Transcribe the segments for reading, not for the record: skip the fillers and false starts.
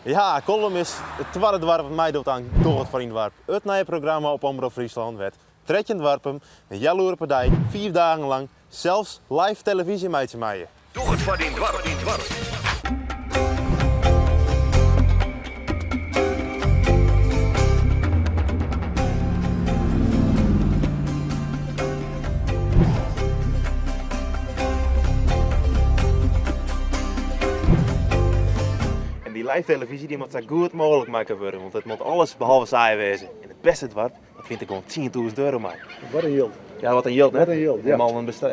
Ja, Kollum is it twadde doarp dat meidocht oan Doch it foar dyn doarp, it nije programma op Omrop Fryslân wêr't 13 doarpen in healoere per dei, fiif dagen lang, sels live televyzje meitsje meie. Doch it foar dyn doarp. En dy live televyzje dy moat sa goed mooglik makke wurde, want it moat alles behalve saai wêze. En it bêste doarp, dat wint der gewoan 10.000 euro mei. Wat in jild. Ja, wat in jild, hè? Wat in jild, ja.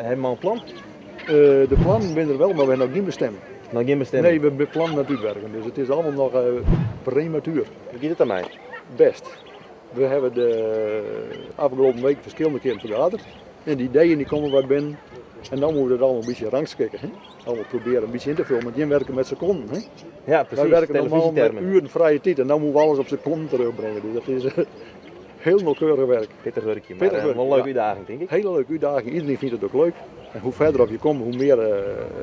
Helemaal in plan? De plannen binne der wel, mar we hawwe noch gjin bestemming. Noch gjin bestemming? Nee, we plannen it útwerken, dus it is allemaal noch prematuer. Hoe giet it dermei? Best. We hawwe de afgelopen week ferskillende kearen fergaderd en de ideeën dy komme wat binnen en dan moeten we dat allemaal in bytsje rangskikke. Hè? Allemaal proberen in bytsje in te vullen, want jim werke met sekonden. Hè? Ja, precies. Wy werke normaal met Televisietermen. uren frije tiid en dan moeten we alles op sekonden terugbrengen. Dus dat is heel nauwkeurig werk. Pittich wurkje, mar Pittich wel een wurk, leuke ja. útdaging, tink ik. Hele leuke útdaging, iedereen fynt it ek leuk. En hoe ferder of je komme, hoe mear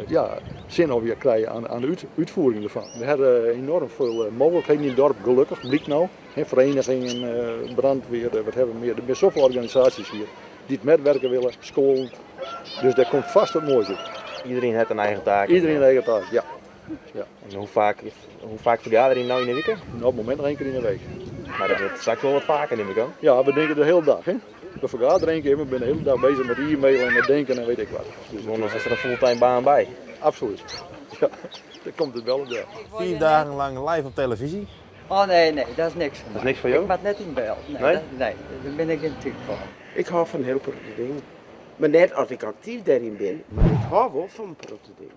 ja, sin of je krije oan de útfiering derfan. We hawwe enorm folle mooglikheden yn it dorp, gelokkich, blykt no. Hè, verenigingen, brandweer, wat hawwe we mear. Der binne safolle organisaasjes hjir dy't metwerke wille, skoallen. Dus dêr komt fêst wat moais út. Iedereen hat in eigen taak. Iedereen in eigen taak, ja. Ja. En hoe faak, hoe faak fergaderje jim no yn 'e wike? No, op it momint noch ien kear yn 'e wike. Mar dat wurdt straks wol wat faker, nim ik oan. Ja, we tinke de hiele dag. Hè. We fergaderje ien kear, we binne de hiele dag bezich met e-mail en met denken en weet ik wat. Dus dan is der in fulltime baan by. Absoluut. Ja, dêr komt it wel op del. Fiif dagen lang live op televyzje. Oh nee, nee, dat is niks foar Dat is my. niks foar jo? Ik moat net yn byld. Nee, Nee? dat, nee, dêr bin ik gjin type foar. Ik hâld fan in hiel protte dingen. Mar net as ik aktyf dêryn bin, mar ik hâld wol fan in protte dingen.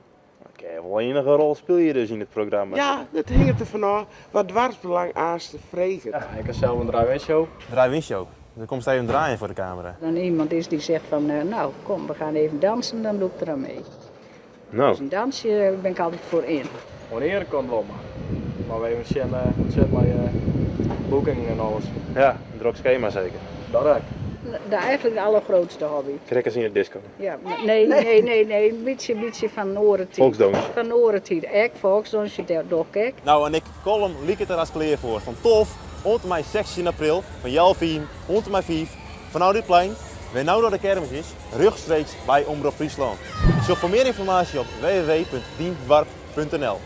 Oké, wol enige rol spylje je dus yn it programma? Ja, dat hinget derfan ôf wat doarpsbelang aanst freget. Ja, ik ha sels in draai-win-show. Draai-win-show? Dan komst even draaien foar de kamera. Dan iemand is die zegt van, nou kom, we gaan even dansen, dan doe ik er aan mee. No. Dus in dansje ben ik altyd foar yn. Oan de iene kant wol, mar moatte we even sjen hoe't it sit mei boekingen en alles. Ja, in drok skema seker. Dat ek. De eigenlijk de allergrootste hobby. Krekt as yn de disco. Ja, nee, nee, nee, nee, in bytsje, bytsje fan in oare tiid. Folksdûns. Fan in oare tiid. Ek folksdûnsje, dat doch ik ek. No en ek Kollum liket der as klear foar. Fan 12 oant en mei 16 april, fan healfiif oant en mei fiif, fanôf dit plein, wêr no noch de kermis is, rjochtstreeks by Omrop Fryslân. Sjoch foar mear ynformaasje op www.dyndoarp.nl.